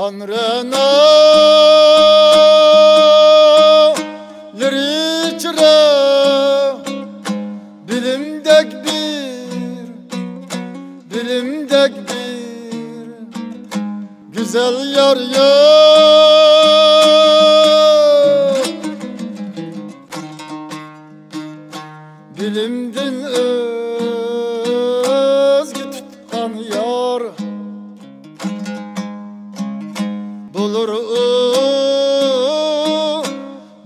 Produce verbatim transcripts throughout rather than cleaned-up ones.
رەنا لىرىچرە بىلىمدەك بىر، بىلىمدەك بىر گۈزەل يار يوق. بىلىمدىن ئۆزگە تۇتقان يار بولۇر ئۇ،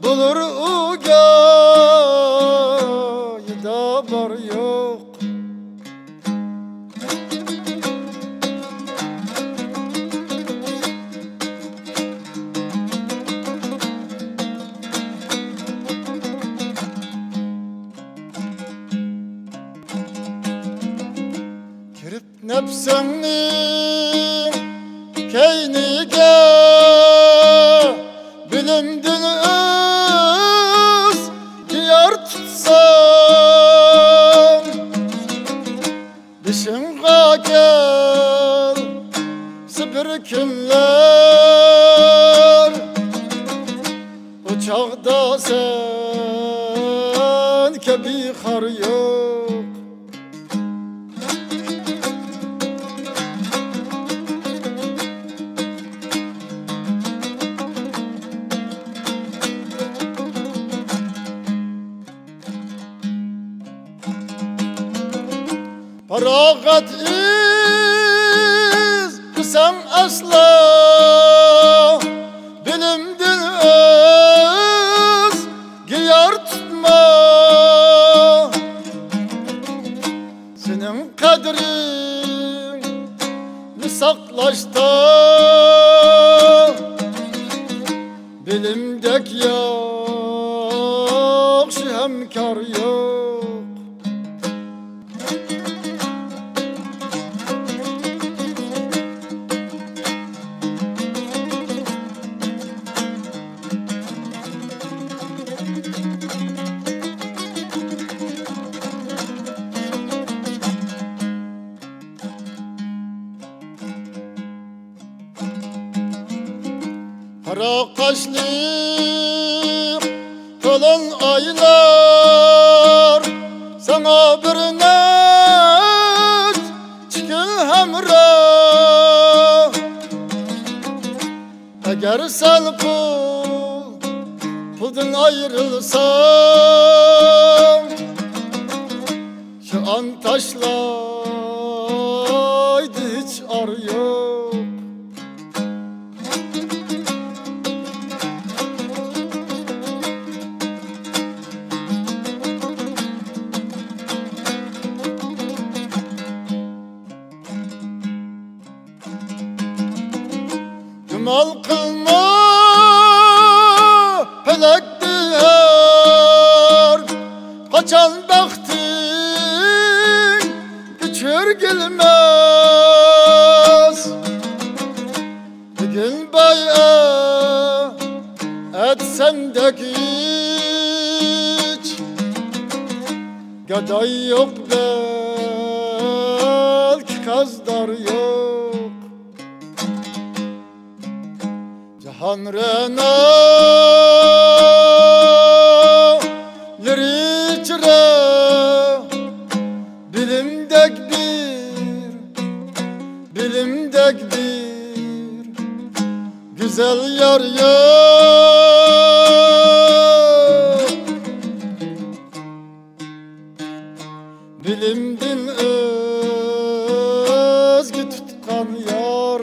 بولۇر ئۇ گايىدا بار يوق. كىرىپ نەپسىڭنىڭ كەينىگە، بىلىمدىن ئۆزگە يار تۇتساڭ، بېشىڭغا كەلسە بىر كۈنلەر، ئۇ چاغدا سەن كەبى خار يوق. پاراغەت ئىزدىسەڭ ئەسلا، بىلىمدىن ئۆزگە يار تۇتما. سېنىڭ قەدرىڭنى ساقلاشتا بىلىمدەك ياخشى ھەمكار يوق. قارا قاشلىق قېلىن ئايلار، ساڭا بىر نەچچە كۈن ھەمراھ. ئەگەر سەل پۇل، پۇلدىن ئايرىلساڭ، شۇ ئان تاشلايدۇ، ھېچ ئار يوق. گۇمان قىلما، پەلەك بىلەر قاچان بەختىڭ كۆچۈرگىلىمەس. بۈگۈن باي، ئەتە سەندەك ھېچ گاداي يوق، بەلكى قەرزدار يوق. جاھان رەنا لىرىچرە بىلىمدەك بىر، بىلىمدەك بىر گۈزەل يار يوق. بىلىمدىن ئۆزگە تۇتقان يار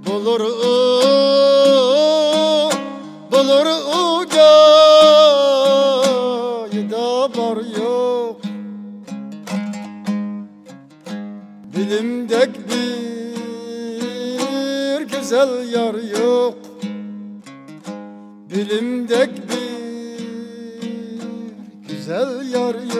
بولۇر ئۇ، بولۇر ئۇ گايىدا بار يوق. بىلىمدەك بىر گۈزەل يار يوق. بىلىمدەك بىر گۈزەل يار يوق.